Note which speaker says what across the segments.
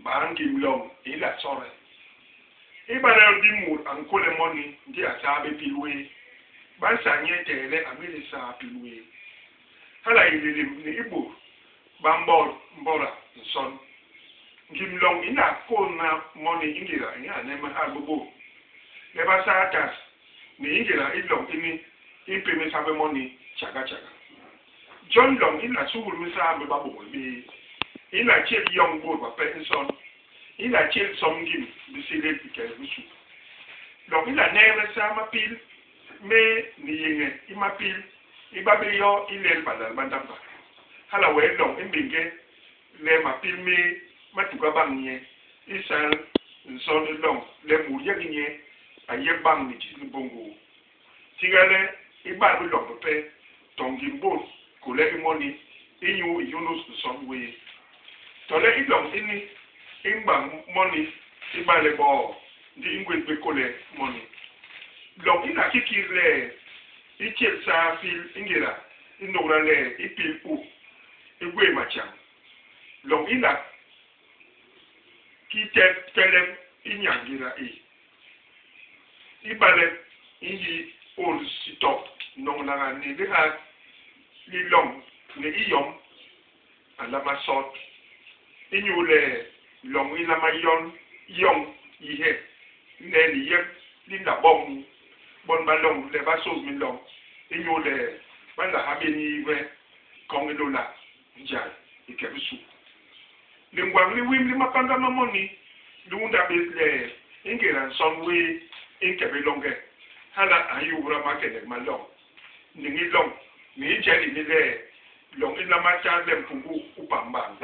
Speaker 1: Baa ngim loñ i nla soohe? Ibale di mut a nkôle moni ndi a saa bé pil wéé, ba nsaa nye teele a mélés saa pil wéé. Hala a yé nlélém ni i bôt ba mbot mbôda nson. Ngim loñ i nla kôhna moni ingéda i ñane mahal ma bôt le ba saa tas ni ingéda i loñ ini i mpémés habé moni tjagatjaga. Jon loñ i nla suhul minsaa mi babôgôl béé, i nla tjél yoñ bôt bape nson, i nla tjél somb ngim bisélél i ke bisu. Loñ i nla neebe saa mapil méé ni yéñe i mapil ibabé yo i lel balal ba ndamba. Hala wee loñ i mbénge le mapil méé ma tuga bañ nye i sal nson i loñ le mut yag nye a yep bañ ni jis li mbôngôô. Tiga le i bal biloñ bipe to ngim bôt kôle i moni inyu i yônôs nson wéé. Tole i loñ ini i mbañ moni ibale bo ndi i ngwés bé kôle moni. Loñ i nla ki kit le i tjél saa pil ingéda i nôgda le i pil u i gwé matjañ. Loñ i nla ki telep i nya ngéda i. Ibale i ngi ol sitop noñnaga ni lihat li loñ ni i yom a nlama sot, inyule loñ i nlama yoñ yihe le liyep li nla boñ bon ba loñ le ba sôs minloñ inyule ba nla ha bé nihbe koñ i lôlak njal i ke bisu. Lingwañ li wim li mapanga ma moni li unda bés le i ngéda nson wé i nke bé loñge, hala a nyubda makenek ma loñ, niñ i loñ, ni i njel ini le loñ i nlama tat le mpungu u pam bañ.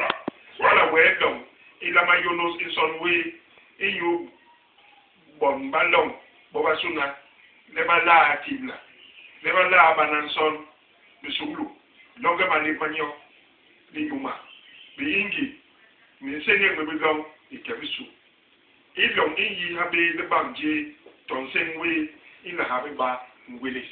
Speaker 1: Hala wee loñ i nlama yônôs i nson wé inyu bon ba loñ bobasôna le ba laa tibla, le ba laa bana nson, bisuklu, loñge malép ma nyo, ni nyuma, biiñngin, minséñék mi biloñ i ke bisu. I loñ i nyi habé libak jé to nseñ wé i nla habé ba ngwélés.